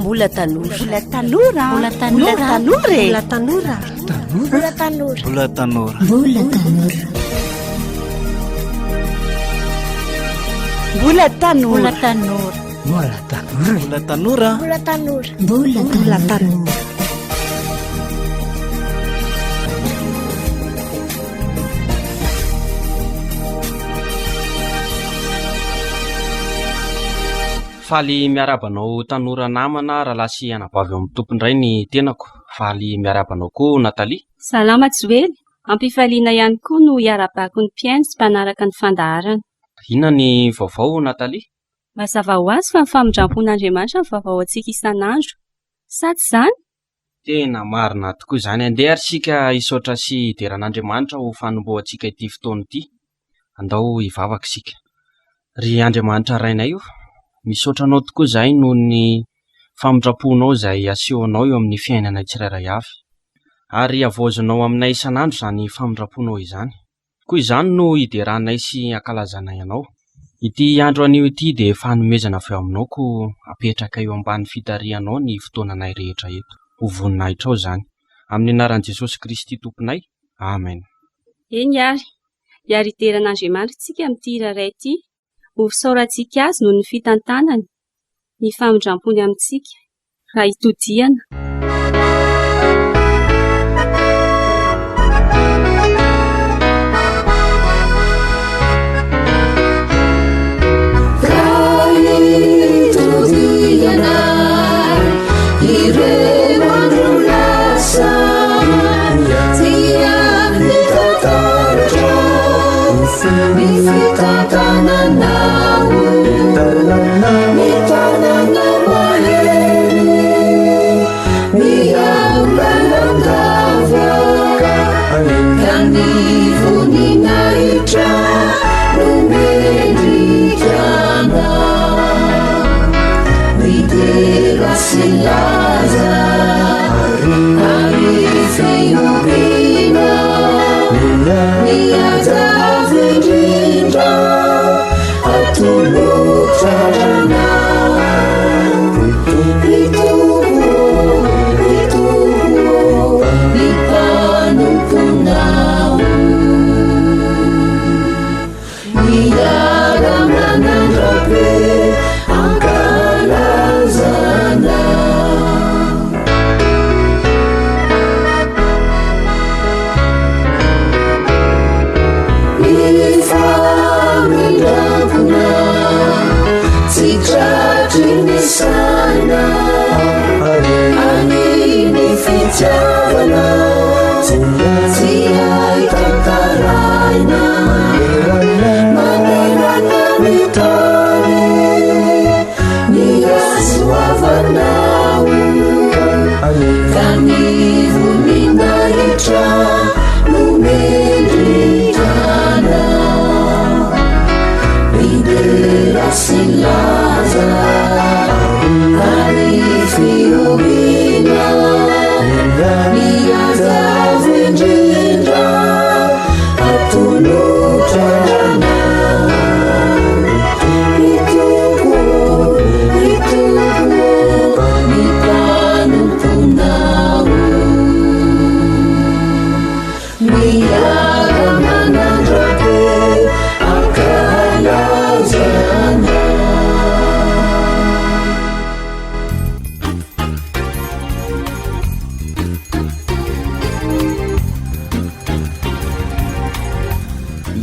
Mbola tanora. Mbola tanora. Mbola tanora. Mbola tanora e. Mbola tanora. Mbola tanora. Mbola tanora. Mbola tanora. Mbola tanora. Mbola tanora. Mbola tanora. Mbola tanora. Mbola tanora. Mbola tanora. Faly miarahaba anao tanora namana rahalahy sy anabavy ao amin'ny Tompo indray ny tenako. Faly miarahaba anao koa Nathalie. Salama Joely, ampifaliana ihany koa no hiarahabako ny mpihaino sy mpanaraka ny fandaharana. Inona ny vaovao Nathalie? Mazava ho azy fa ny famindram-pon'Andriamanitra no vaovao antsika isan'andro. Sa tsy izany? Tena marina tokoa izany. Andeha ary isika hisaotra sy hidera an'Andriamanitra ho fanombohantsika ity fotoana ity. Andao hivavaka isika. Ry Andriamanitra Rainay o, misaotra Anao tokoa izahay noho ny famindram-ponao izay asehonao eo amin'ny fiainanay tsirairay avy. Ary havaozinao aminay isan'andro izany famindram-ponao izany. Koa izany no hideranay sy hankalazanay Anao. Ity andro anio ity dia fanomezana avy ao Aminao koa apetraka eo ambany fitarihanao ny fotoananay rehetra eto. Ho voninahitrao izany. Amin'ny anaran'i Jesosy Kristy Tomponay. Amen. Eny ary, hiara-hidera an'Andriamanitra isika amin'ity hira iray ity. Ho fisaorantsika Azy noho ny fitantanany, ny famindram-pony amintsika, raha itodihana.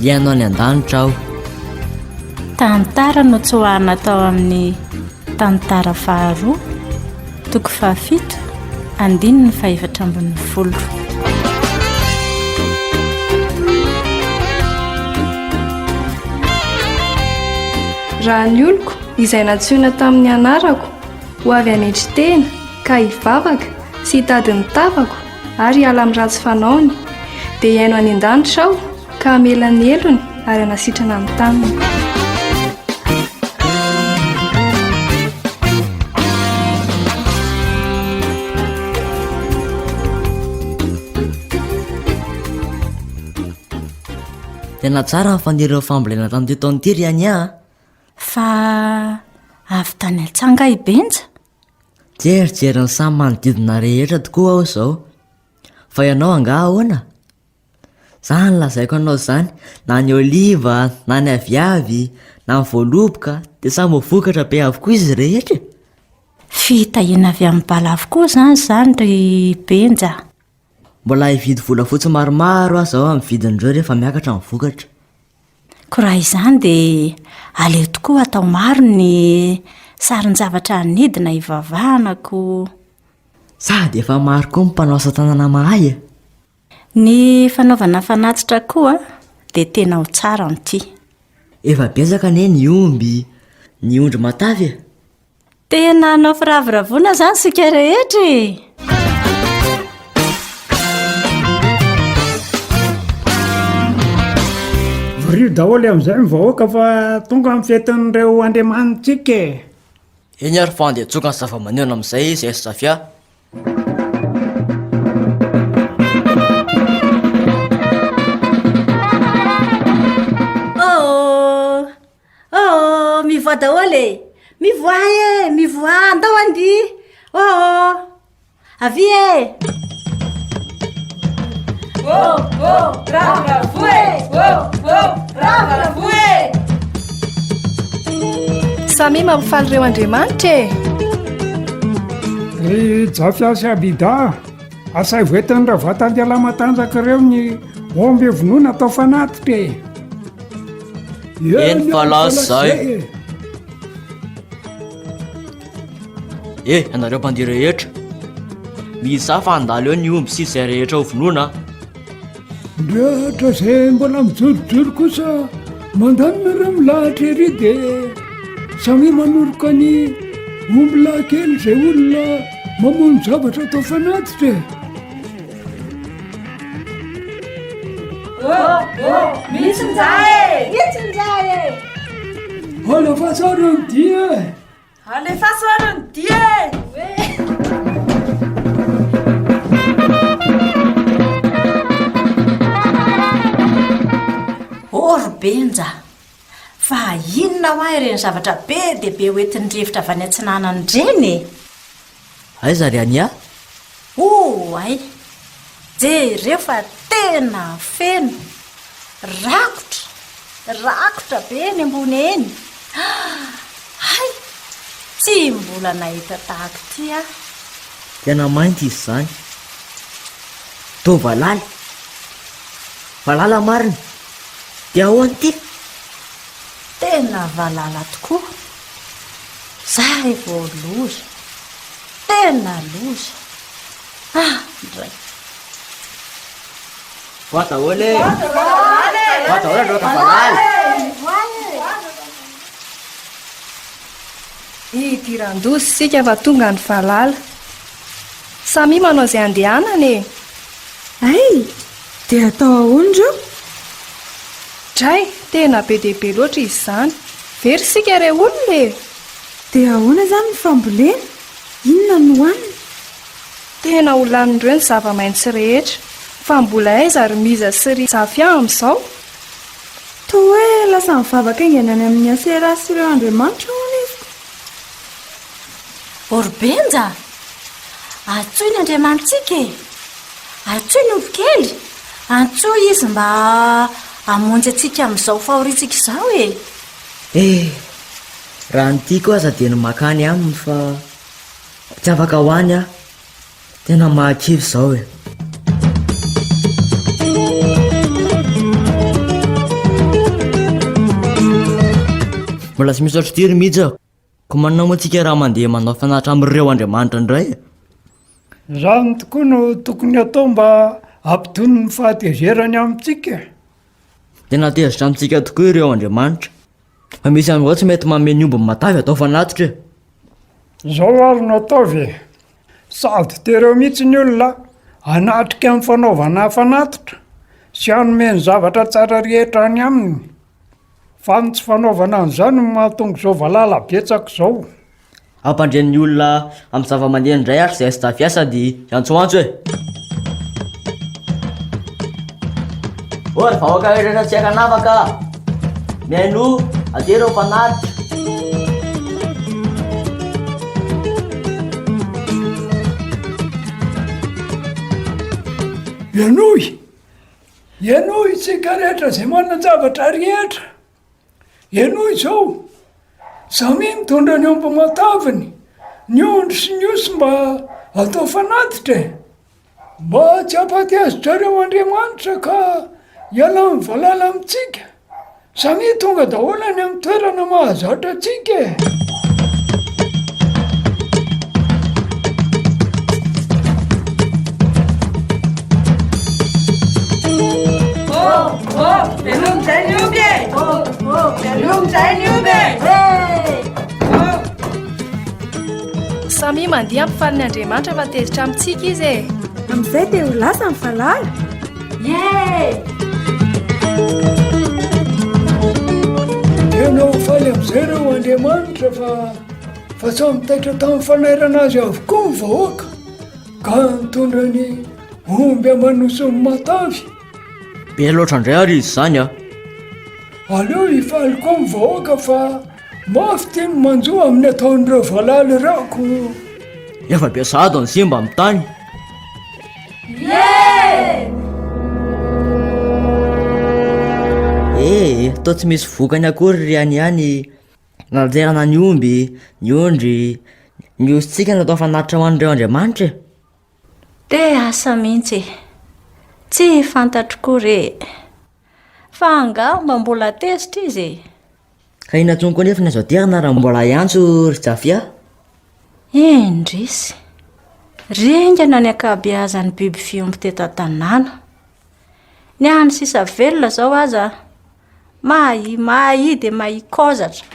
Hiaino any an-danitra aho. Tantara notsoahana tao amin'ny Tantara faharoa, toko fahafito, andininy fahefatra ambin'ny folo. Raha ny oloko, izay nantsoina tamin'ny anarako, ho avy hanetry tena, ka hivavaka, sy hitady ny tavako, ary hiala amin'ny ratsy fanaony, dia hihaino any an-danitra aho, ka hamela ny helony ary hanasitrana ny taniny. Tena tsara ny fanirian'ny fambolena tamin'ity taona ity ry Ania a! Fa avy tany an-tsaha angaha i Benja? Jerijery ny samy manodidina rehetra tokoa aho izao. Fa ianao angaha ahoana? Izany lazaiko anao izany, na ny oliva, na ny aviavy, na ny voaloboka, dia samy ho vokatra be avokoa izy rehetra e! Fitahiana avy amin'ny bala avokoa izany izany ry Benja. Mbola hividy volafotsy maromaro aho izao amin'ny vidin'ireo rehefa miakatra ny vokatra. Koa raha izany dia aleo tokoa atao maro ny sarin-javatra anidina hivavahana ko. Sady efa maro koa ny mpanao asa tanana mahay e! Ny fanaovana fanatitra koa dia tena ho tsara amin'ity. Efa betsaka anie ny omby, ny ondry matavy e! Tena hanao firavoravoana izany isika rehetra e! Vorio daholo amin'izay ny vahoaka fa tonga ny fetin'ireo andriamanitsika e! Eny ary fa andeha hitsoka ny zava-maneno amin'izay izy aiza Safia. Oh! Oh, mivoaha daholo e! Mivoaha e! Mivoaha! Andao handihy! Oh! Avia e! Oh, oh, ravoravo e! Oh, oh, ravoravo e! Samia mampifaly ireo Andriamanitra e! Ry Jafia sy Abida, asaivo entin'ny ravatan'ialahy matanjaka ireo ny omby vonoina atao fanatitra e! Eny fa lasa izahay. Eh, ianareo mpandeha rehetra. Mizaha fa handalo eo ny omby sy izay rehetra ho vonoina. Ndrehatra izay mbola mijorojoro kosa mandany nareo milahatra ery dia samia manoroka ny omby lahy kely izay olona mamono zavatra atao fanatitra e. Oh, oh, misy njay e! Misy njay e! Alefaso ary ny dia e! Alefaso ary ny dia e! Oh ry Benja, fa inona hoa ireny zavatra be dia be hoentin'ny rivotra avy any atsinanana ireny e? Aiza ry Ania? Oay! Jereo fa tena feno! Rakotra! Rakotra be eny ambony eny! Hay! Tsy mbola nahita tahaka ity aho! Tena mainty izy izany. Toa valala. Valala marina. Dia ahoana ity? Tena valala tokoa. Zay vao loza. Tena loza. Ah, ndray. Voa daholo e! Voa daholo androaka valala! Idiran-doza isika fa tonga ny valala. Samia manao izay andehanana e! Hay! Dia atao ahoana ireo? Dray! Tena be dia be loatra izy izany. Very isika re olona e! Dia ahoana izany ny fambolena? Inona no hohanina? Tena ho lanin'ireo ny zava-maitso rehetra. Fa mbola aiza ry Miza sy ry Zafia amin'izao? Toa hoe lasa nivavaka haingana any amin'ny Asera sy ireo andriamanitra hono izy. Orbenja! Antsoy ny Andriamanitsika e! Antsoy ny ombikely! Antsoy izy mba hamonjy antsika amin'izao fahoriantsika izao e! Eh! Raha ny tiako aza dia ny makany aminy fa tsy afaka ho any aho. Tena mahakivy izao e! Mbola tsy misy ohatr'ity ry Mija. Koa manana moa tsika raha mandeha manao fanatitra amin'ireo andriamanitra indray e? Izany tokoa no tokony hatao mba hampitony ny fahatezerany amintsika e! Tena tezitra amintsika tokoa ireo andriamanitra. Fa misy amin'ireo tsy mety manome ny ombiny matavy atao fanatitra e! Izao ary no ataovy e! Sady tereo mihitsy ny olona hanatrika ny fanaovana fanatitra sy hanome ny zavatra tsara rehetra any aminy. Fa ny tsy fanaovana an'izany no mahatonga izao valala betsaka izao. Hampandre ny olona amin'ny zava-maneno indray ary izay Sdafia sady hiantsoantso e! Ô ry vahoaka rehetra tsy ankanavaka a! Mihainoa, aty ireo mpanaritra. Henoy! Henoy isika rehetra izay manan-javatra rehetra! Henoy izao! Samia mitondra ny omby mataviny, ny ondry sy ny osy mba hatao fanatitra e! Mba tsy hampatezitra ireo Andriamanitra ka hialan'ny valala amintsika. Samia tonga daholo any amin'ny toerana mahazatra antsika e! Oh, oh, veloma indray ny omby e! Oh, oh, veloma indray ny omby e! Hey! Oh. Samia mandihy hampifaly ny Andriamanitra fa tezitra amintsika izy e! Amin'izay dia ho lasa ny valala. Yay! Tena ho faly amin'izay ireo Andriamanitra fa fa samy taitra tamin'ny fanairana azy avokoa ny vahoaka ka nitondra ny omby aman'osiny matavy. Be loatra indray ary izy izany a! Aleo hifaly koa ny vahoaka fa Mafy ty ny manjo amin'ny ataon'ireo valala ireo ko. Efa be sahady ny simba amin'ny tany. Ee, toa tsy misy vokany akory ry any ihany nanaterana ny omby, ny ondry, ny osintsika natao fanatitra ho an'ireo andriamanitra e. Te asa mihitsy e. Tsy fantatro koa re e. Fa angamba mbola tezitra izy e. Ka inona intsony koa anefa ny azo aterina raha mbola hiantso ry Jafia? Indrisy! Ringana ny ankabeazan'ny biby fiompy teto an-tanàna. Ny hany sisa velona izao aza mahia mahia dia mahia kaozatra.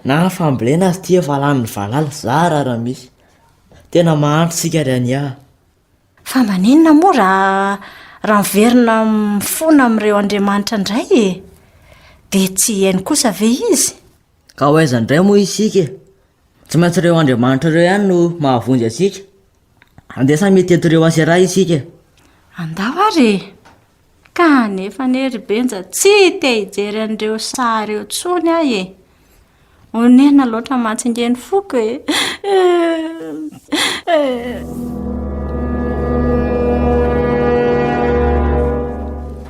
Na ny fambolena aza ity efa lanin'ny valala, zara raha misy. Tena mahantra isika ry Ania a! Fa maninona moa raha raha miverina mifona amin'ireo andriamanitra indray e? Dia tsy hihaino kosa ve izy? Ka ho aiza indray moa isika e? Tsy maintsy ireo andriamanitra ireo ihany no mahavonjy antsika. Andeha samy hitety ireo Aseraha isika e! Andao ary e! Kanefa anie ry Benja tsy te hijery an'ireo saha ireo intsony aho e! Onena loatra mantsy ange ny foko e!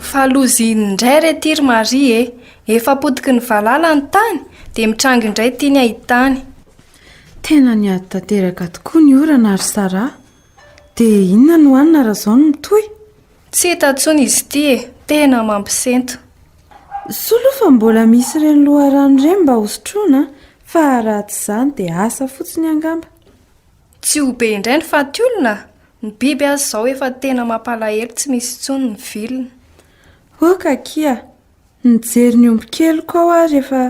Fa loza iny indray re ty ry Maria e! Efa potiky ny valala ny tany dia mitranga indray ity ny ahitany. Tena niady tanteraka tokoa ny orana ry Sarah. Dia inona no hanina raha izao no mitohy? Tsy hita intsony izy ity e! Tena mampisento. Soa aloha fa mbola misy ireny loharano ireny mba hosotroina fa raha tsy izany dia asa fotsiny angamba. Tsy ho be indray ny faty olona? Ny biby aza izao efa tena mampalahelo tsy misy intsony ny vilona. Ok akia, nijery ny omby keliko aho ary efa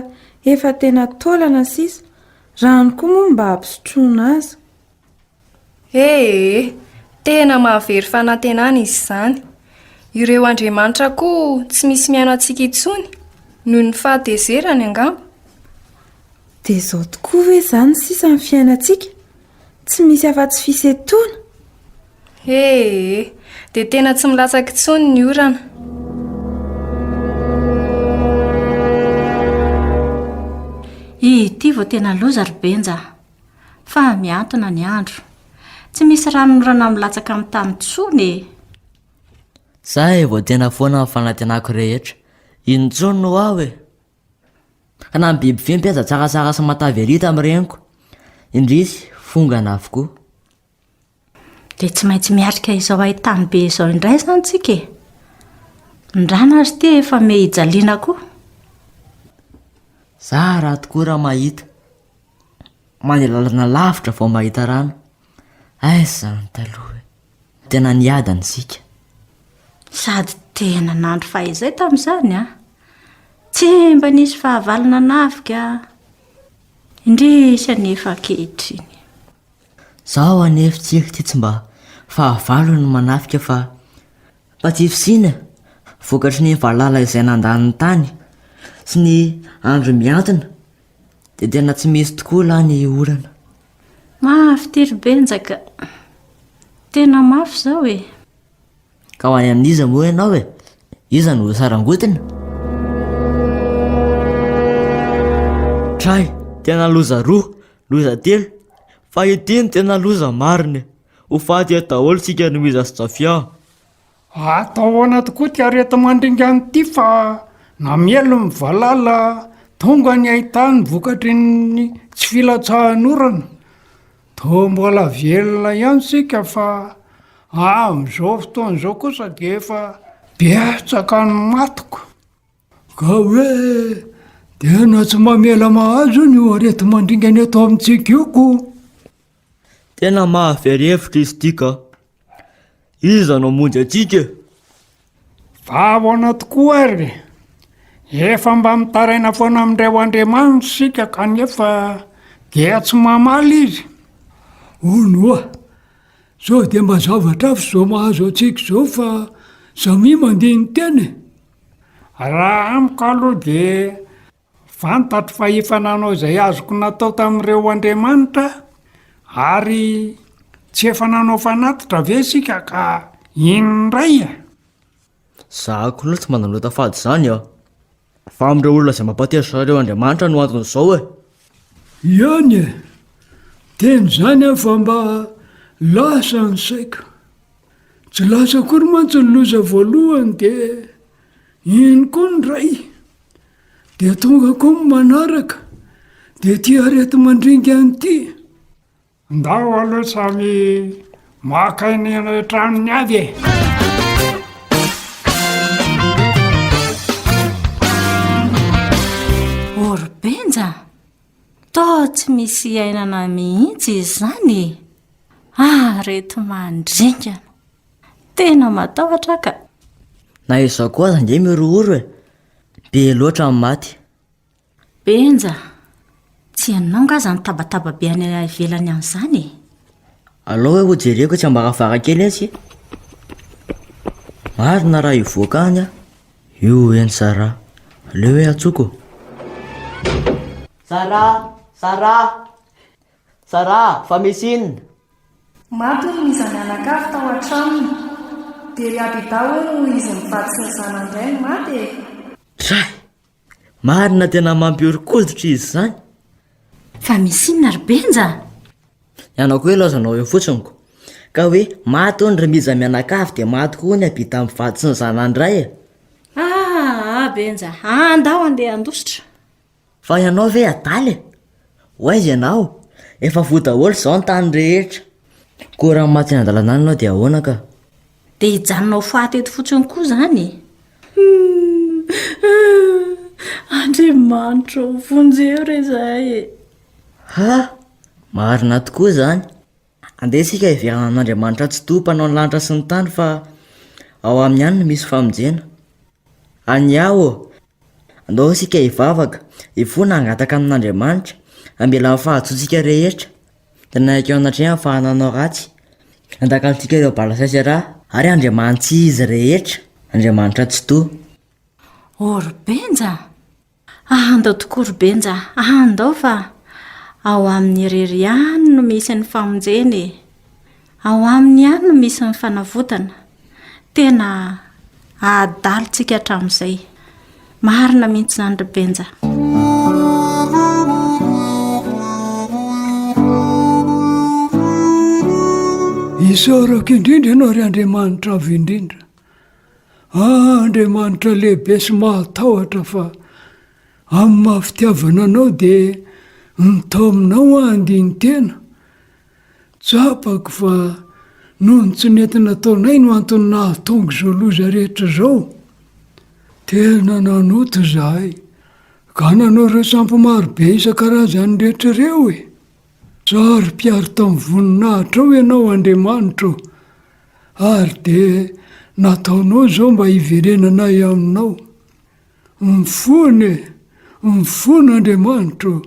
efa tena taolana sisa, rano koa moa mba hampisotroina azy. Ee, tena mahavery fanantenana izy izany. Ireo andriamanitra koa tsy misy mihaino antsika intsony, noho ny fahatezerany angamba. Dia izao tokoa ve izany sisa ny fiainantsika? Tsy misy afa-tsy fisentoana? Ee, dia tena tsy milatsaka intsony ny orana. Ity vao tena loza ry Benja a! Fa mihantona ny andro. Tsy misy ranonorana milatsaka amin'ny tany intsony e! Za e vao tena foana ny fanantenako rehetra. Inn intsony no ao e! Ka na ny biby fiompy aza tsaratsara sy matavy ery tamin'ny reniko. Indrisy, fongana avokoa. Dia tsy maintsy miatrika izao haintany be izao indray izany tsika e! Ny rano ary ity efa me hijaliana koa. Zara tokoa raha mahita. Mandeha lalana lavitra vao mahita rano. Aiza izany taloha e. Tena niadana isika. Sady tena nandry fahizay tamin'izany an! Tsy mba nisy fahavalo nanafika. Indrisy anefa ankehitriny. Zaho anefa tsiky ity tsy mba fahavalo no manafika fa fa tsy fisiana vokatry ny valala izay nandany ny tany sy ny andro mihantona dia tena tsy misy tokoa lahy ny orana. Mafy ity ry Benja ka. Tena mafy izao e. Ka ho any amin'iza moa ianao e? Iza no ho sarangotina? Tray, tena loza roa, loza telo, fa ity no tena loza marina e! Ho faty eto daholo isika Louisa sy Jafia. Atao ahoana tokoa ity areti-mandringana ity fa namely ny valala tonga ny haitany vokatry ny tsy filatsahan'orana. Toa mbola velona ihany isika fa amin'izao fotoana izao kosa dia efa betsaka ny matiko. Ka hoe tena tsy mamela mahazo hono io areti-mandringana eto amintsika io ko. Tena mahavery hevitra izy ity ka. Iza no hamonjy antsika e? Fa ahoana tokoa ary e? Efa mba mitaraina foana amin'ireo andriamanitra isika kanefa dia tsy mamaly izy. Hono oa, sao dia mba zavatra hafa izao mahazo antsika izao fa samia mandini-tena e! Raha amiko aloha dia Fantatro fa efa nanao izay azoko natao tamin'ireo andriamanitra aho, ary tsy efa nanao fanatitra ve isika ka iny indray e? Za k'lou tsy mananota fady izany an! Fa amin'ireo olona izay mampatezitra ireo andriamanitra no anton'izao e! Ihany e! Teny izany aho fa mba lasa ny saiko. Tsy lasa akory mantsy ny loza voalohany dia iny koa ny ray. Dia tonga koa ny manaraka, dia ity areti-mandringana ity. Ndao aloha samy maka ny any an-tranony avy e. O ry Benja, toa tsy misy iainana mihitsy izany e! Areti-mandringana. Tena matahotra aho ka. Na izaho koa aza ange mihorohoro e! Be loatra ny maty. Benja, tsy ianao nga zany tabataba be any ivelany any zany e? Alao hoe hojereko etsy ambaravarakely etsy e. Marina raha hivoaka any aho. Io eny Sarah. Aleo hoe antsoko. Sarah! Sarah! Sarah! Fa misy inona? Maty hono iza mianakavy tao an-tranony. Dia ry Abida hono izy mivady sy ny zanany indray no maty e! Dray! Marina tena mampihoron-koditra izy izany. Fa misy inona ry Benja? Ny anao koa ilaozanao eo fotsiny ko. Ka hoe maty hono ry Mija mianakavy dia maty koa hono i Abida mivady sy ny zanany indray e! Aa Benja, andao andeha handositra. Fa ianao ve adala e? Ho aiza ianao? Efa voa daholo izao ny tany rehetra. Koa raha maty eny an-dalana any ianao dia ahoana ka? Dia hijanona ho faty eto fotsiny koa izany e? Andriamanitra ô, vonjeo re izahay e! Ha! Marina tokoa izany. Andeha isika hiverina amin'Andriamanitra Tsitoha Mpanao ny lanitra sy ny tany fa ao Aminy ihany no misy famonjena. Ania ô! Andao isika hivavaka, hifona hangataka amin'Andriamanitra, hamela ny fahadisoantsika rehetra, tena ekeo anatrehany fa nanao ratsy, handakantsika ireo bala sy aseraha ary Andriamanitsy izy rehetra, Andriamanitra Tsitoha. Ô ry Benja! Andao tokoa ry Benja a, andao fa ao aminy irery ihany no misy ny famonjena e! Ao aminy ihany no misy ny fanavotana. Tena adalintsika hatramin'izay. Marina mihitsy izany ry Benja. Isaorako indrindra ianao ry Andriamanitra Avo Indrindra. Andriamanitra lehibe sy mahatahotra fa amin'ny maha fitiavana anao dia nitaominao aho handini-tena. Tsapako fa noho ny tsy nety nataonay no antony nahatonga izao loza rehetra izao. Tena nanota izahay ka nanao ireo sampy marobe isan-karazany rehetra ireo e! Saro-piaro tamin'ny voninahitrao ianao Andriamanitra ô! Ary dia nataonao izao mba hiverenanay aminao. Mifona e! Mifona Andriamanitra ô!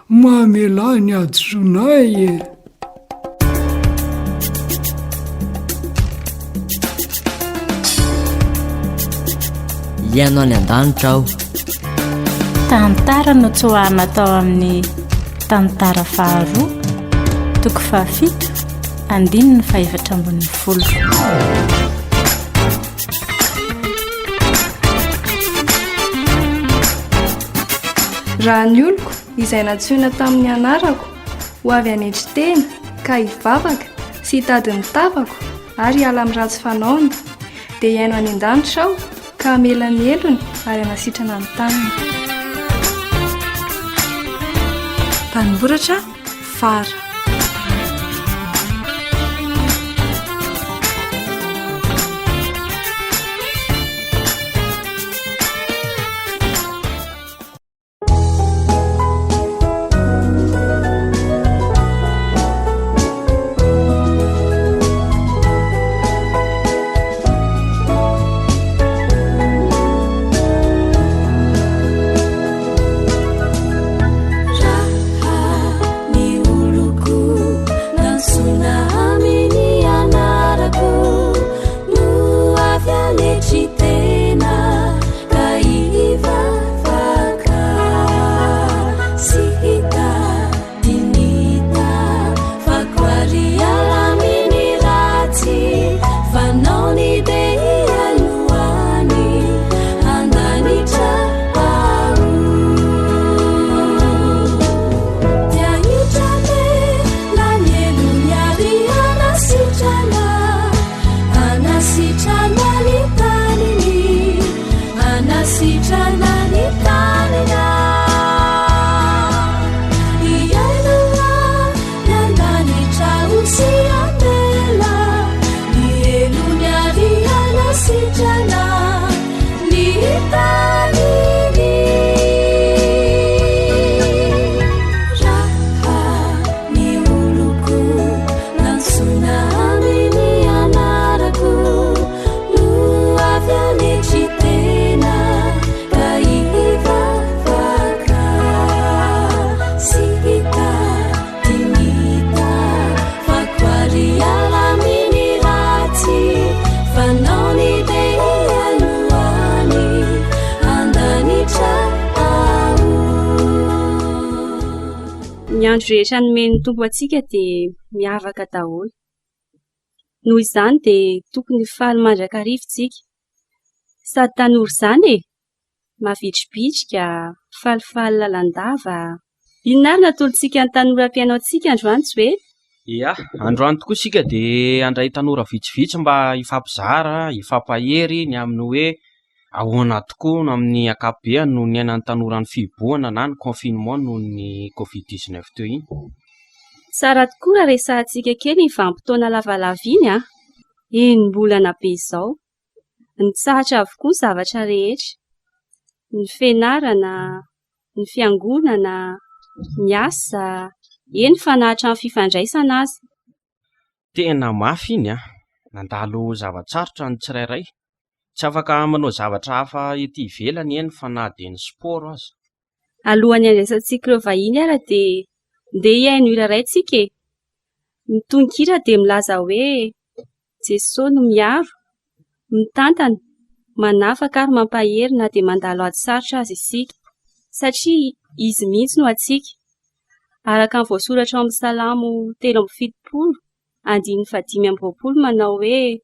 Mamelà ny hadisoanay e! Hiaino any an-danitra aho. Tantara notsoahana tao amin'ny Tantara faharoa, toko fahafito, Andininy fahefatra ambin'ny folo. Raha ny oloko, izay nantsoina tamin'ny anarako, ho avy hanetry tena, ka hivavaka, sy hitady ny tavako, ary hiala amin'ny ratsy fanaony, Dia hihaino any an-danitra aho, ka hamela ny helony ary hanasitrana ny taniny. Mpanoratra, Fara. Ny andro rehetra nomen'ny Tompo antsika dia miavaka daholo. Noho izany dia tokony ho faly mandrakariva isika. Sady tanora izany e! Mavitribitrika, falifaly lalandava. Inona ary no atolotsika ny tanora mpihaino antsika androany Joely? Ia, androany tokoa isika dia handray tanora vitsivitsy mba hifampizara, hifampahery ny amin'ny hoe ahoana tokoa no amin'ny ankapobeany no niainan'ny tanora ny fihibohana na ny confinement noho ny covid 19 teo iny. Tsara tokoa raha resahantsika kely iny vanim-potoana lavalava iny an! Enim-bolana be izao. Nitsahatra avokoa ny zavatra rehetra. Ny fianarana, ny fiangonana, ny asa, eny fa na hatramin'ny fifandraisana aza. Tena mafy iny an! Nandalo zava-tsarotra ny tsirairay. Tsy afaka manao zavatra hafa ety ivelany eny fa na dia ny sport aza. Alohan'ny handraisantsika ireo vahiny ara dia ndeha hihaino hira iray tsika e! Ny tononkira dia milaza hoe Jesoa no miaro, mitantana, manafaka ary mampahery na dia mandalo ady sarotra aza isika satria Izy mihitsy no antsika. Araka ny voasoratra ao amin'ny Salamo 73 andininy faha-25 manao hoe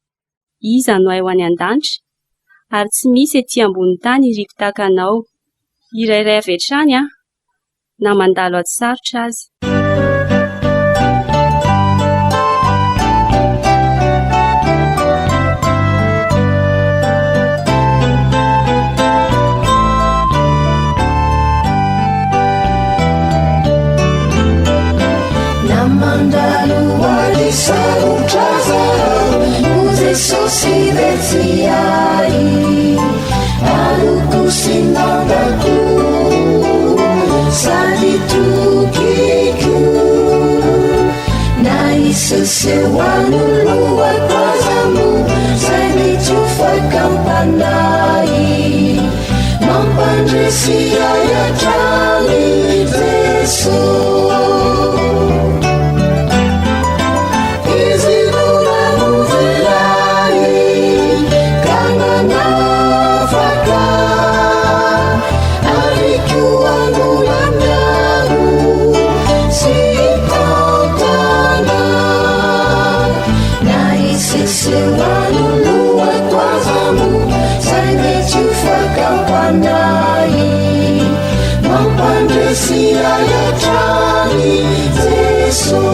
Iza no hay ho any an-danitra? Ary tsy misy ety ambonin'ny tany iriko tahaka anao. Hira iray avy hatrany an! Na mandalo ady sarotra aza. Na mandalo ady sarotra aza O Jesosy dia tsy ahy Aloko sy nandako Sady tokiko Na hiseseho anoloako aza moa Zay mety ho fakam-panahy Mampandresy ahy hatrany Jeso Izy no namonjy ahy ka nanafaka ary koa mbola miaro sy hitantana na hiseseho anoloako aza moa zay mety ho fakam-panahy mampandresy ahy hatrany Jeso.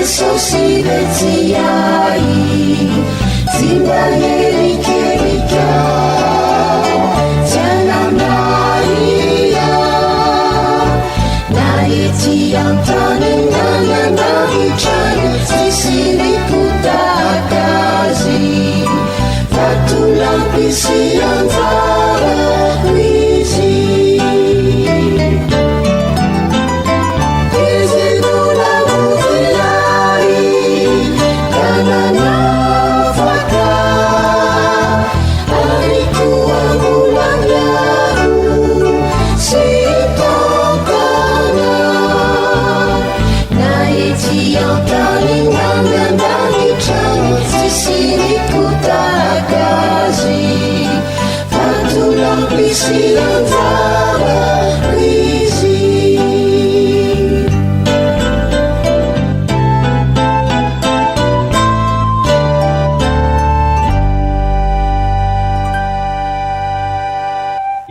Jesosy ve tsy ahy Tsy mba hierikerika Tsy hanam-bahia Na ety an-tany na any an-danitra any Tsisy riko tahaka azy Vatolampy sy anjarako izy Izy no namonjy ahy ka nanafaka ary koa mbola miaro sy mitantana na ety an-tany na any an-danitra any tsisy riko tahaka azy Vatolampy sy anjarako izy.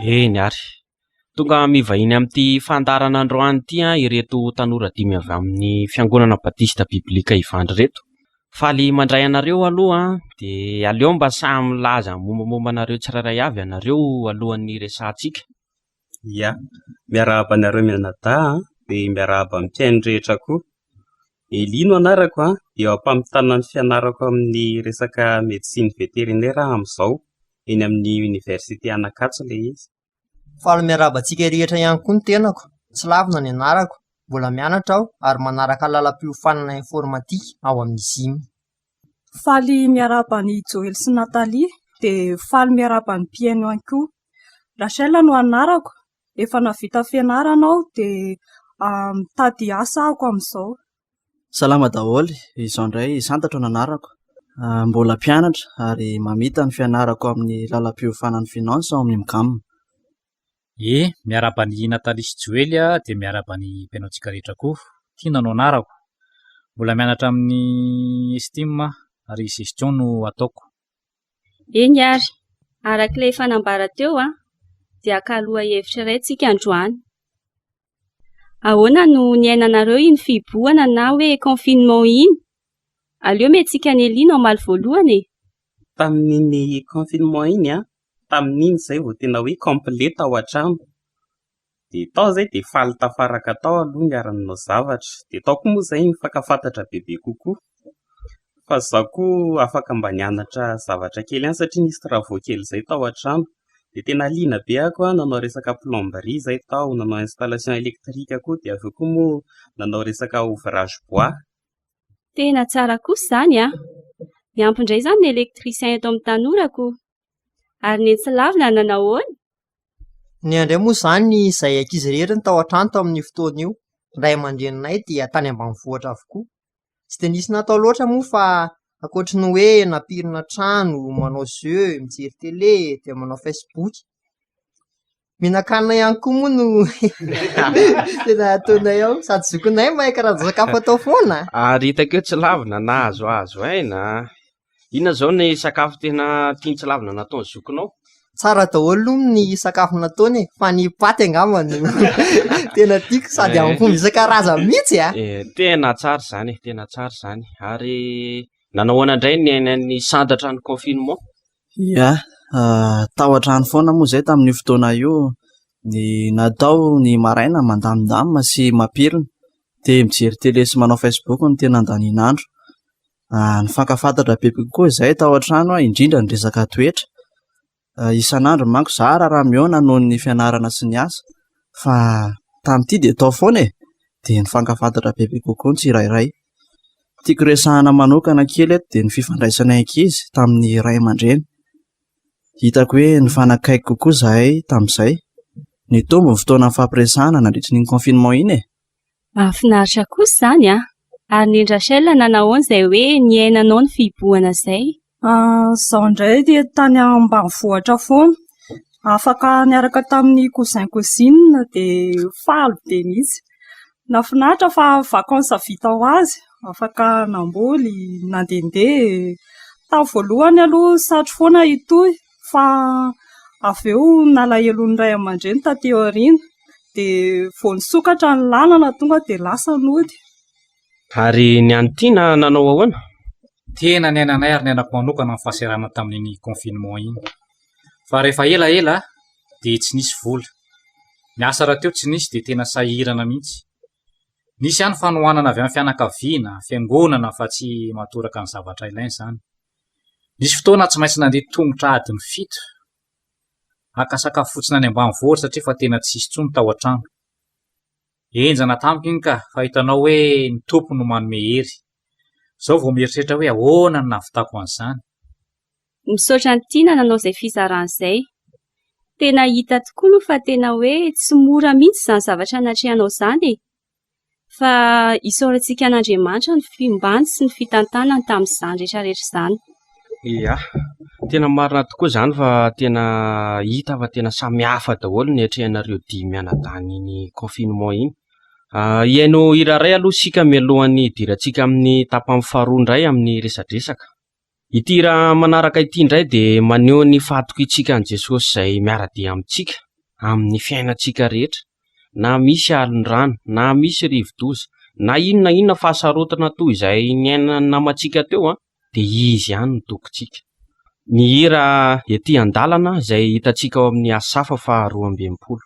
Eny ary. Tonga mivahiny amin'ity fandaharana androany ity ireto tanora dimy avy amin'ny Fiangonana Batista Biblika Ivandry ireto. Faly mandray anareo aloha an, dia aleo mba samy milaza ny mombamomba anareo tsirairay avy ianareo alohan'ny hiresahantsika. Ia, miarahaba anareo mianadahy an, dia miarahaba ny mpihaino rehetra koa. Elia no anarako an, eo am-pamitana ny fianarako amin'ny resaka médecine vétérinaire aho amin'izao, eny amin'ny université Anakatso ilay izy. Faly miarahaba antsika rehetra ihany koa ny tenako, tsy lavina ny anarako, mbola mianatra aho ary manaraka lalam-piofanana informatika ao amin'ny ZIM. Faly miarahaba an'i Joely sy Nathalie dia faly miarahaba ny mpihaino ihany koa. Rachel no anarako, efa nahavita fianarana aho dia mitady asa aho amin'izao. Salama daholo, izao indray Santatra no anarako. Mbola mpianatra ary mamita ny fianarako amin'ny lalam-piofanan'ny finance ao amin'ny Mgam. Ie, miarahaba an'i Nathalie sy Joely dia miarahaba ny mpihaino antsika rehetra koa. Tiana no anarako. Mbola mianatra amin'ny Estime aho ary gestion no ataoko. Eny ary, araka ilay efa nambara teo dia haka lohahevitra iray tsika androany. Ahoana no niainanareo iny fihibohana na hoe confinement iny? Aleo omentsika an'i Elia no hamaly voalohany e! Tamin'iny confinement iny an, tamin'iny izay vao tena hoe complet tao an-trano. Dia tao izay dia faly tafaraka tao aloha niara-nanao zavatra. Dia tao koa moa izay nifankafantatra bebe kokoa. Fa izaho koa afaka mba nianatra zavatra kely ihany satria nisy travaux kely izay tao an-trano. Dia tena liana be aho koa nanao resaka plomberie izay tao, nanao installation électrique koa dia avy eo koa moa nanao resaka ouvrage bois. Tena tsara kosa izany an! Miampy indray izany ny électricien eto amin'ny tanora ko! Ary ny etsy lavina nanao ahoana? Ny ahy indray moa izany izay ankizy rehetra no tao an-trano tamin'io fotoana io. Ny ray aman-dreninay dia tany ambanivohitra avokoa. Tsy dia nisy natao loatra moa fa ankoatry ny hoe nampirina trano, manao jeux, mijery tele, dia manao facebook. Mihinan-kanina ihany koa moa no tena ataonay ao. Sady zokinay mahay karazan-tsakafo atao foana. Ary hitako eo tsy lavina nahazoazo aina. Inona izao ny sakafo tena tian'i Tsilavina nataon'ny zokinao? Tsara daholo aloha ny sakafo nataony e, fa ny paty angamba no tena tiako sady amin'ny fomba isan-karazany mihitsy a. Eh, tena tsara izany e, tena tsara izany. Ary nanao ahoana indray ny niainan'ny Santatra ny confinement? Ia, tao an-trano foana moa izay tamin'io fotoana io. Ny natao ny maraina mandamindamina sy mampirina, dia mijery tele sy manao facebook no tena andaniana andro. Nifankafantatra bebe kokoa izahay tao an-trano, indrindra ny resaka toetra. Isan'andro manko zara raha mihaona noho ny fianarana sy ny asa fa tamin'ity dia tao foana e! Dia nifankafantatra bebe kokoa ny tsirairay. Tiako resahana manokana kely eto dia ny fifandraisanay ankizy tamin'ny ray aman-dreny. Hitako hoe nifanakaiky kokoa izahay tamin'izay. Nitombo ny fotoana nifampiresahana nandritra iny confinement iny e! Mahafinaritra kosa izany an! Ary neny Rachel nanahoana izay hoe niainanao ny fihibohana izay? Izaho indray dia tany ambanivohitra foana. Afaka niaraka tamin'ny cousin cousine dia faly be mihitsy. Nahafinaritra fa vacances vita ho azy, afaka namboly, nandehandeha. Tamin'ny voalohany aloha satry foana hitohy fa avy eo nalahelo ny ray aman-dreny taty aoriana. Dia vao nisokatra ny lalana tonga dia lasa nody. Ary ny an'i Tiana nanao ahoana? Tena niainanay ary niainako manokana ny fahasahiranana tamin'iny confinement iny. Fa rehefa elaela dia tsy nisy vola. Ny asa rahateo tsy nisy dia tena sahirana mihitsy. Nisy ihany fanohanana avy amin'ny fianakaviana, fiangonana fa tsy mahatoraka ny zavatra ilaina izany. Nisy fotoana tsy maintsy nandeha tongotra adiny 7 haka sakafo fotsiny any ambanivohitra satria efa tena tsy hisy intsony tao an-trano. Henjana tamiko iny ka, fa hitanao hoe ny Tompo no manome hery. Izao vao mieritreritra hoe ahoana no nahavitako an'izany. Misaotra an'i Tiana nanao izay fizarana izay. Tena hita tokoa aloha fa tena hoe tsy mora mihitsy izany zavatra natrehanao izany e! Fa isaorantsika an'Andriamanitra ny fiombany sy ny fitantanany tamin'izany rehetra rehetra izany. Ia, tena marina tokoa izany fa tena hita fa tena samy hafa daholo ny atrehanareo dimy mianadahy iny confinement iny. Hihaino hira iray aloha isika mialohan'ny hidirantsika amin'ny tapany faharoa indray amin'ny resadresaka. Ity hira manaraka ity indray dia maneho ny fahatokiantsika an'i Jesosy izay miara-dia amintsika amin'ny fiainantsika rehetra, na misy alon-drano, na misy rivo-doza, na inona inona fahasarotana toy izay niainan'ny namantsika teo dia Izy ihany no tokintsika. Ny hira Ety an-dalana izay hitantsika ao amin'ny Asafa faha 62.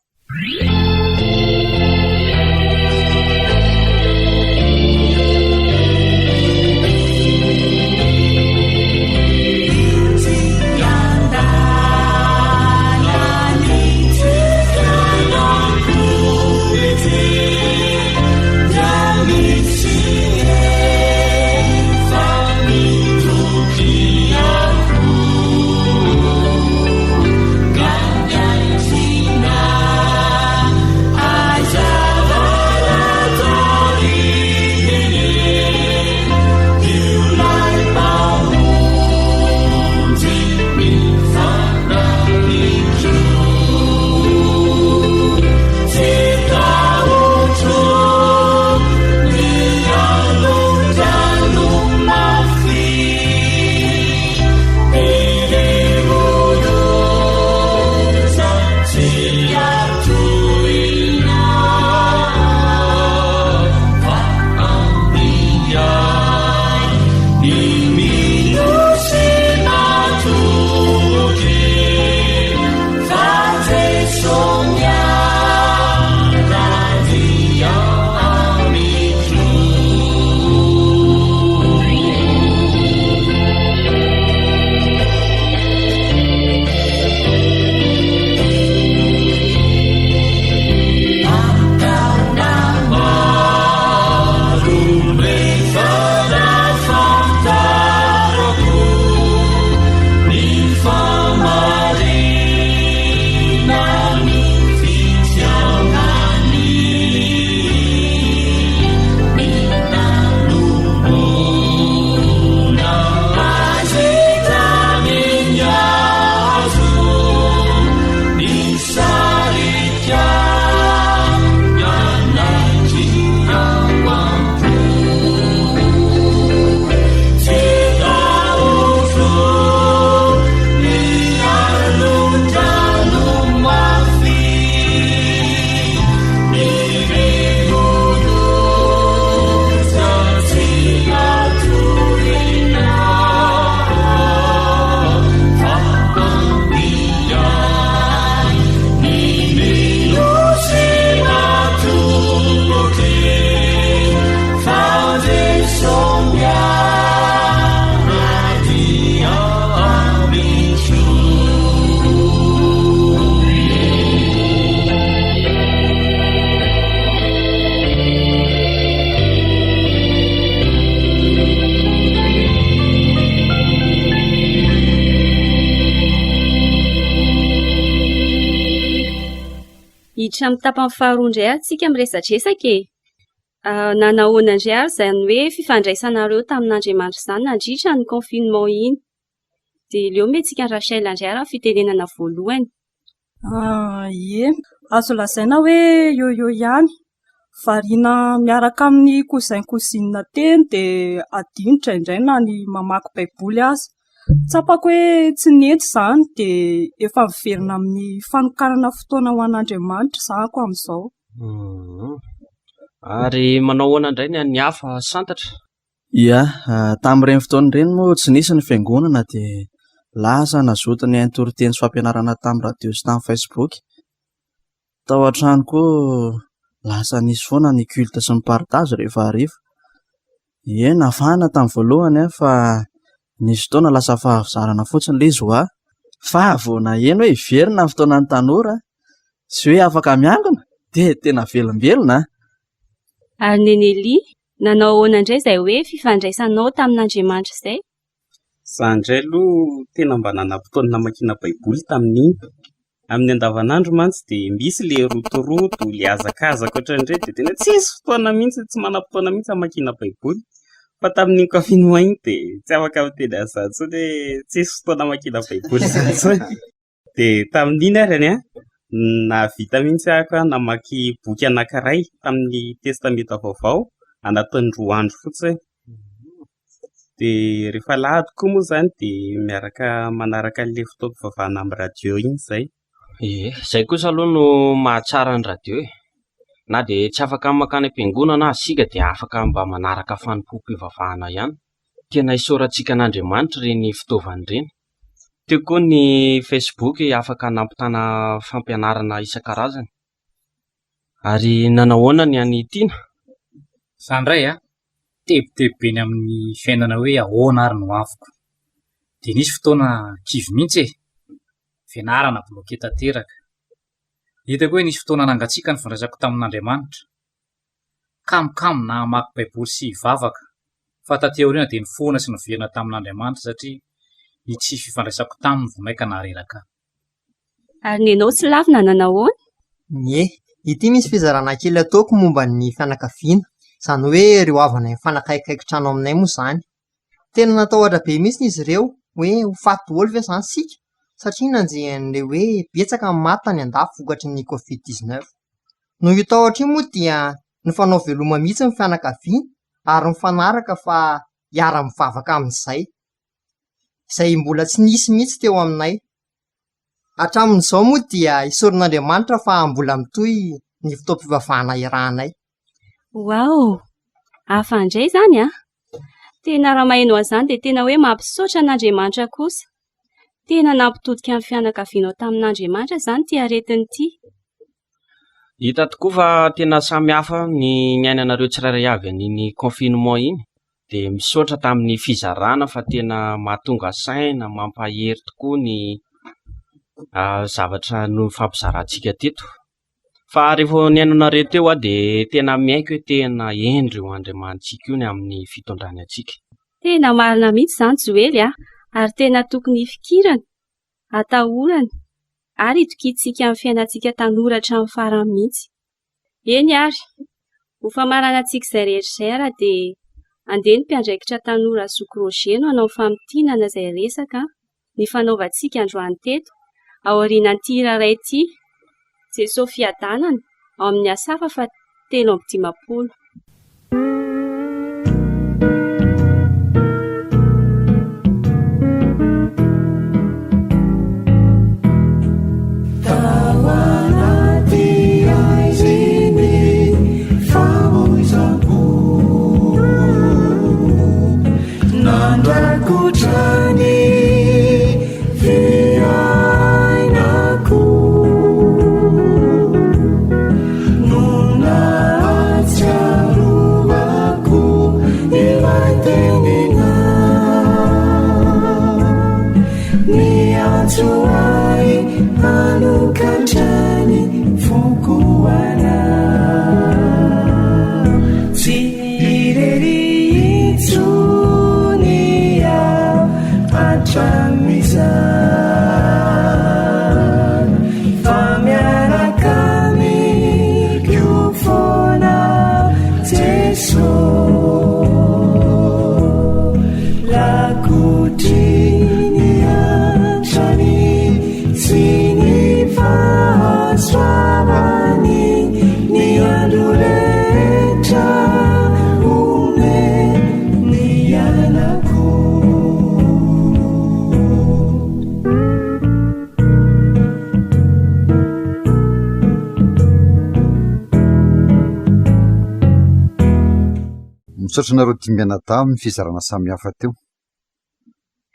Hiditra amin'ny tapany faharoa indray ary tsika miresadresaka e. Nanahoana indray ary izany hoe fifandraisanareo tamin'Andriamanitra izany nandritra ny confinement iny? Dia aleo omentsika an'i Rachel indray ary ny fitenenana voalohany. Ie, azo lazaina hoe eo eo ihany. Variana miaraka amin'ny cousin cousine teny dia adino indraindray na ny mamaky baiboly aza. Tsapako hoe tsy nety izany dia efa miverina amin'ny fanokanana fotoana ho an'Andriamanitra izaho amin'izao. Ary manao ahoana indray ny an'ny hafa santatra? Ia, tamin'ireny fotoana ireny moa tsy nisy ny fiangonana dia lasa nazoto nihaino toriteny sy fampianarana tamin'ny radio sy tamin'ny facebook. Tao an-trano koa lasa nisy foana ny culte sy ny partage rehefa hariva. Ie, nafana tamin'ny voalohany aho fa nisy fotoana lasa fahavizarana fotsiny ilay izy ho ahy. Fa vao naheno hoe hiverina ny fotoanan'ny tanora sy hoe afaka miangona dia tena velombelona an! Ary Neny Elia, nanao ahoana indray izay hoe fifandraisanao tamin'Andriamanitra izay? Izaho indray aloha tena mba nanam-potoana namakiana Baiboly tamin'iny. Amin'ny andavanandro mantsy dia misy ilay rotoroto, ilay hazakazaka ohatran'ireny dia tena tsisy fotoana mihitsy, tsy manam-potoana mihitsy hamakiana Baiboly. Fa tamin'iny confinement iny dia tsy afaka miteny an'izany intsony hoe tsisy fotoana hamakiana Baiboly izany intsony. Dia tamin'iny ary an, nahavita mihitsy aho namaky boky anankiray tamin'ny Testamenta Vaovao anatin'ny roa andro fotsiny. Dia rehefa alahady koa moa izany dia miaraka manaraka an'ilay fotoam-pivavahana amin'ny radio iny izay. Ie, izay kosa aloha no mahatsara ny radio e. Na dia tsy afaka mankany am-piangonana aza isika dia afaka mba manaraka fanompoam-pivavahana ihany. Tena isaorantsika an'Andriamanitra ireny fitaovana ireny. Teo koa ny Facebook afaka nampitana fampianarana isan-karazany. Ary nanao ahoana ny an'i Tiana? Za indray a, tebiteby be ny amin'ny fiainana hoe ahoana ary ny hoaviko. Dia nisy fotoana kivy mihitsy e! Fianarana bloqué tanteraka. Hitako hoe nisy fotoana nangatsiaka ny fifandraisako tamin'Andriamanitra. Kamokamo na hamaky Baiboly sy hivavaka, fa taty aoriana dia nifohana sy niverina tamin'Andriamanitra satria ny tsy fifandraisako taminy vao mainka nahareraka ahy. Ary nenao tsy lavina nanao ahoana? Ie, ity misy fizarana kely ataoko momba ny fianakaviana, izany hoe ireo havanay mifanakaikikaiky trano aminay moa izany. Tena natahotra be mihitsy izy ireo hoe ho faty daholo ve izany isika satria nanjehan'ilay hoe betsaka ny maty tany an-dafy vokatry ny covid 19. Noho io tahotra io moa dia nifanao veloma mihitsy ny fianakaviana ary nifanaraka fa hiara-mivavaka amin'izay, izay mbola tsy nisy mihitsy teo aminay. Hatramin'izao moa dia isaoran'Andriamanitra fa mbola mitohy ny fotoam-pivavahana iarahanay. Waouh! Hafa indray izany an! Tena raha maheno an'izany dia tena hoe mampisaotra an'Andriamanitra kosa. Tena nampitodika ny fianakavianao tamin'Andriamanitra izany ity aretina ity. Hita tokoa fa tena samy hafa ny niainanareo tsirairay avy an'iny confinement iny. Dia misaotra tamin'ny fizarana fa tena mahatonga saina, mampahery tokoa ny zavatra nifampizarantsika teto. Fa rehefa nihaino anareo teo aho dia tena miaiky hoe tena hendry io Andriamanitsika io ny amin'ny fitondrany antsika. Tena marina mihitsy izany Joely a! Ary tena tokony hifikirana, atahorana ary itokiantsika amin'ny fiainantsika tanora hatramin'ny farany mihitsy. Eny ary, ho famaranantsika izay rehetra izay ara dia andeha ny mpiandraikitra tanora Zoky Roger no hanao famintinana izay resaka nifanaovantsika androany teto, aorianan'ity hira iray ity, Jesoa Fiadanana, ao amin'ny Asafa faha 53. Tao anaty aiziny famoizam-po Nandrakotra ny fiainako No nahatsiarovako ilay teninao Niantso ahy hanokatra ny foko ho anao Tsy irery intsony aho hatramin'izany Fa miaraka amiko foana Jeso Lakotry ny antrany sy ny fahasoavany. Misaotra anareo dimy mianadahy amin'ny fizarana samihafa teo.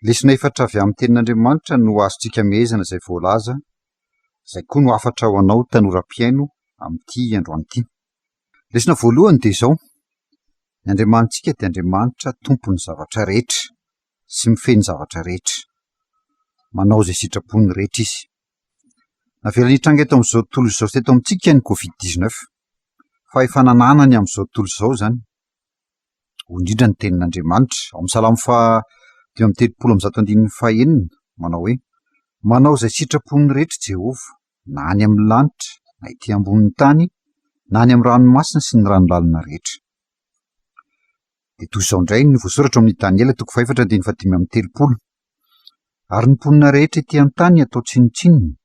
Lesona efatra avy amin'ny tenin'Andriamanitra no azontsika amehezana izay voalaza, izay koa no hafatra ho anao tanora mpihaino amin'ity androany ity. Lesona voalohany dia izao, ny Andriamanitsika dia Andriamanitra tompon'ny zavatra rehetra sy mifehy ny zavatra rehetra. Manao izay sitrapony rehetra izy. Navelany hitranga eto amin'izao tontolo izao sy teto amintsika ny covid 19. Fahefana ananany amin'izao tontolo izao izany. Hoy indrindra ny tenin'Andriamanitra ao amin'ny Salamo faha 135 andininy fahenina manao hoe manao izay sitrapony rehetra Jehovah na any amin'ny lanitra na ety ambonin'ny tany na any amin'ny ranomasina sy ny rano lalina rehetra. Dia toy izao indray ny voasoratra ao amin'ny Daniela toko fahefatra andininy fahadimy amby telopolo. Ary ny mponina rehetra ety an-tany atao tsinontsinona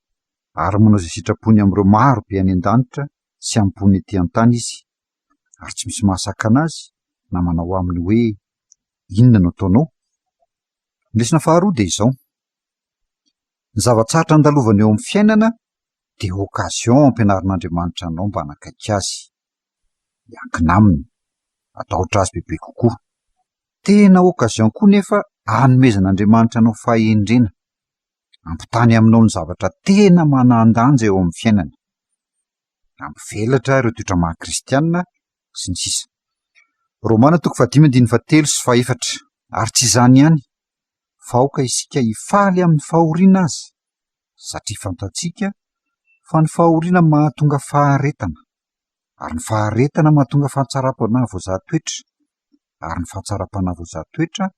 ary manao izay sitrapony amin'ireo maro be any an-danitra sy amin'ny mponina ety an-tany izy, ary tsy misy mahasakana azy na manao aminy hoe, Inona no ataonao? Ny lesona faharoa dia izao, Ny zava-tsarotra andalovana eo amin'ny fiainana dia occasion ampianarin'Andriamanitra anao mba hanakaiky Azy, hiankina Aminy, hatahotra Azy bebe kokoa. Tena occasion koa nefa anomezan'Andriamanitra anao fahendrena, ampitany aminao ny zavatra tena manan-danja eo amin'ny fiainana. Nampivelatra ireo toetra maha kristiana sy ny sisa. Romana toko fahadimy andininy fahatelo sy fahefatra. Ary tsy izany ihany, fa aoka isika hifaly amin'ny fahoriana aza, satria fantatsika fa ny fahoriana mahatonga faharetana, ary ny faharetana mahatonga fahatsaram-panahy voazaha toetra, ary ny fahatsaram-panahy voazaha toetra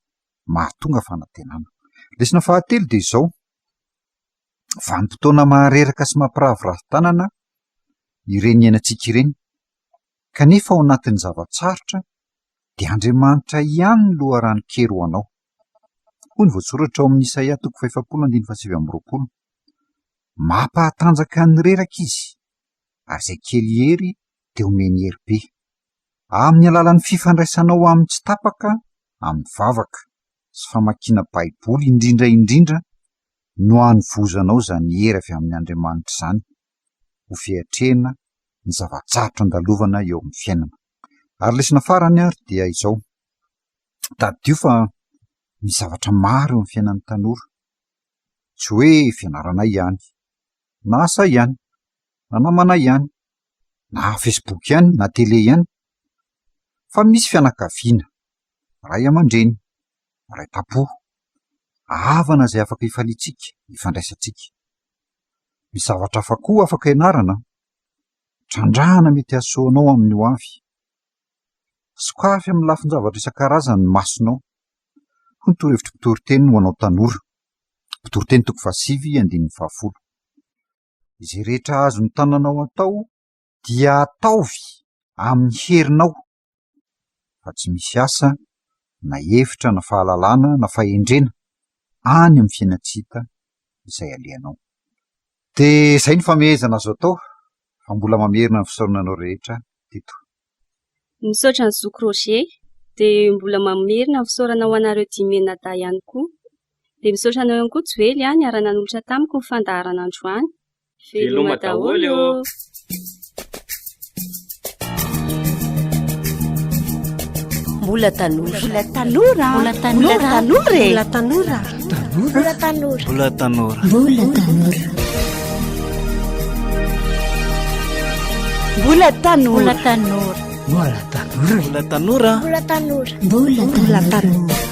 mahatonga fanantenana. Lesona fahatelo dia izao, vanim-potoana mahareraka sy mampiraviravy tanana ireny iainantsika ireny, kanefa ao anatin'ny zava-tsarotra dia Andriamanitra ihany ny loharanon-kery ho anao. Hoy ny voasoratra ao amin'ny Isaia toko fahefapolo andininy fahasivy amby roapolo, Mampahatanjaka ny reraka Izy, ary izay kely hery dia omeny hery be. Amin'ny alalan'ny fifandraisanao aminy tsy tapaka amin'ny vavaka sy famakiana Baiboly indrindra indrindra no hanovozanao izany hery avy amin' Andriamanitra izany ho fiatrehana ny zava-tsarotra andalovana eo amin'ny fiainana. Ary lesona farany ary dia izao, tadidio fa misy zavatra maro eo amin'ny fiainan'ny tanora, tsy hoe fianarana ihany, na asa ihany, na namana ihany, na facebook ihany, na tele ihany, fa misy fianakaviana, ray aman-dreny, ray tam-po, havana izay afaka ifaliantsika, ifandraisantsika. Misy zavatra hafa koa afaka ianarana, trandrahana mety hahasoa anao amin'ny ho avy. Sokafy amin'ny lafin-javatra isan-karazany ny masonao. Hoy ny torohevitry mpitoriteny ho anao tanora. Mpitoriteny toko fahasivy andininy fahafolo. Izay rehetra azon'ny tananao atao dia ataovy amin'ny herinao fa tsy misy asa na hevitra na fahalalana na fahendrena any amin'ny fiainan-tsy hita izay alehanao. Dia izay ny famehezana azo atao fa mbola mamerina ny fisaorana anao rehetra teto. Misaotra an'i Zoky Roger, dia mbola mamerina ny fisaorana ho anareo dimy mianadahy ihany koa. Dia misaotra anao ihany koa Joely a, niara-nanolotra tamiko ny fandaharana androany. Veloma daholo ô! Mbola tanora. Mbola tanora. Mbola tanora. Mbola tanora e. Mbola tanora. Mbola tanora. Mbola tanora. Mbola tanora. Mbola tanora. Mbola tanora. Mbola tanora. Mbola tanora. Mbola tanora. Mbola tanora.